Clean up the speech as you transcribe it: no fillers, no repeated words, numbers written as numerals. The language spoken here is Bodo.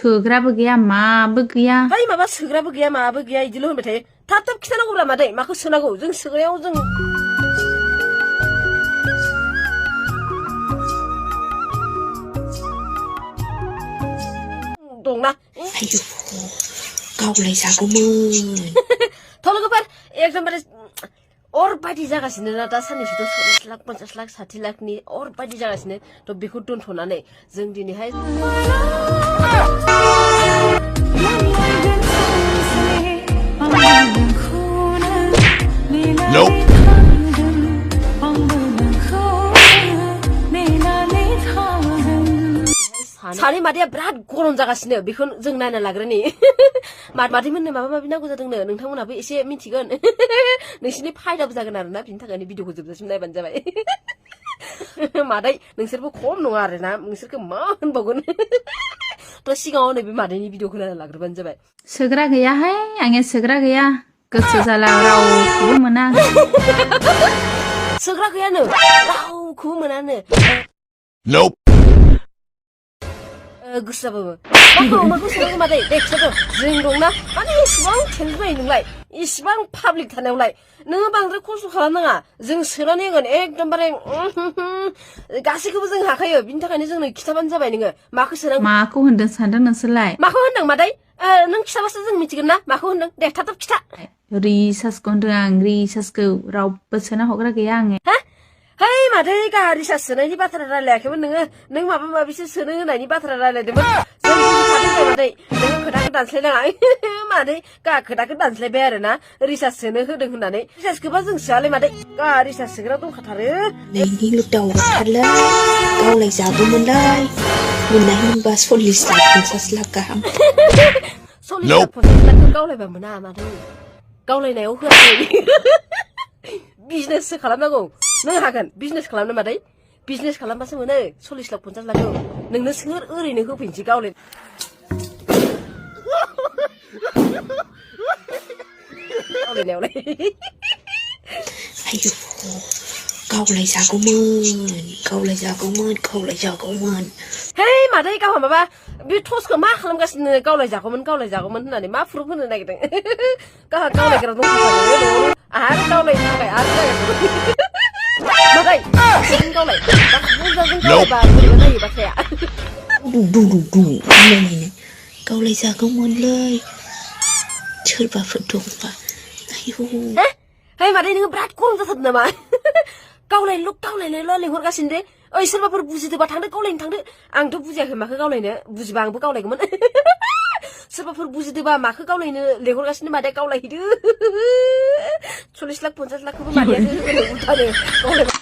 सोग्राबो गैया माबो गैया है माबा सोग्राबो गैया माबो गैया इदिल' होनबाय थायो थाब थाब खिथानांगौब्रा मादै माखौ सोनांगौ जों सोग्रायाव जों दंना आयु गावलायजागौमोन थल'गोफोर एकदमबारे ओरैबायदि जागासिनो ना दा साननैसोथ' 40 लाख 50 लाख 60 लाखनि ओरैबायदि जागासिनो थ' बेखौ दोनथ'नानै जों दिनैहाय सानै मादैया बिराद गरम जागासिनो बेखौ जों नायना लाग्रोनि मादैमोननो माबा माबि नांगौ जादोंनो नोंथांमोनाबो एसे मिथिगोन नोंसिनि फायदाबो जागोन आरोना बिनि थाखायनो भिडिअखौ जोबजासिम नायबानो जाबाय मादै नोंसोरबो खम नङा आरोना नोंसोरखौ मा होनबावगोन थ' सिगाङाव नैबे मादैनि भिडिअखौ नायना लाग्रोबानो जाबाय सोग्रा गैयाहाय आंनिया सोग्रा गैया गोसो जाला रावखौबो मोना सोग्रा गैयानो रावखौबो मोनानो गोसो जाबाबो माखौ सोनांगौ मादै दे खिथादो जों दंना माने इसिबां टेनसन जायो नोंलाय इसिबां पाब्लिक थानायावलाय नोङो बांद्राय खस्थ' खालामनाङा जों सोनानै होगोन एकदमबारे गासैखौबो जों हाखायो बिनि थाखायनो जोंनो खिथाबानो जाबाय नोङो माखौ सोनांगौ माखौ होनदों सानदों नोंसोरलाय माखौ होनदों मादै नों खिथाबासो जों मिथिगोन ना माखौ होनदों दे थाब थाब खिथा रिसार्जखौ होनदों आं रिसार्जखौ रावबो सोना हरग्रा गैया आङो है मादै गाहा रिसार्ज सोनायनि बाथ्रा रायलायाखैमोन नों माबा माबिसो सोनो होनायनि बाथ्रा रायलायदोंमोन जों बुजिखादों मादै नोङो खोथाखौ दानस्लायनाङा मादै गाहा खोथाखौ दानस्लायबाय आरोना रिसार्ज सोनो होदों होननानै रिसार्जखौबा जों सोआलै मादै गाहा रिसार्ज सोग्रा दंखाथारो नैनिल' दावरावथारलै गावलायजागौमोनलै मोननाय मोनबा 40 लाख 50 लाख गाहाम 40 लाख 50 लाखखौ गावलायबा मोना मादै गावलायनायाव होआखै बिजनेससो खालामनांगौ नों हागोन बिजनेस खालामनो मादै बिजनेस खालामबासो मोनो 40 लाख 50 लाखखौ नोंनो सोर ओरैनो होफैनोसै गावलायनायावलाय आयु गावलायजागौमोन है मादै गावहा माबा बे टसखौ मा खालामगासिनो गावलायजागौमोन होननानै मा प्रुफ होनो नागिरदों गावहा गावलायग्रा दंखायो आरो गावलायनो थाखाय आरो मादै गावलाय गावलायबा बोरैबा जायो बाथ्राया गावलायजागौमोनलै सोरबाफोर दंबा आयु है मादै नोङो बिराद गरम जाथारदों नामा गावलायनायल' लिंहरगासिनो दे ओइ सोरबाफोर बुजिदोबा थांदो गावलायनो थांदो आंथ' बुजियाखै माखौ गावलायनो बुजिबा आंबो गावलायगौमोन सोरबाफोर बुजिदोबा माखौ गावलायनो लिंहरगासिनो मादैया गावलायहैदो 40 लाख 50 लाखखौबो मादैयासो होगोन उल्थानो गावलायबा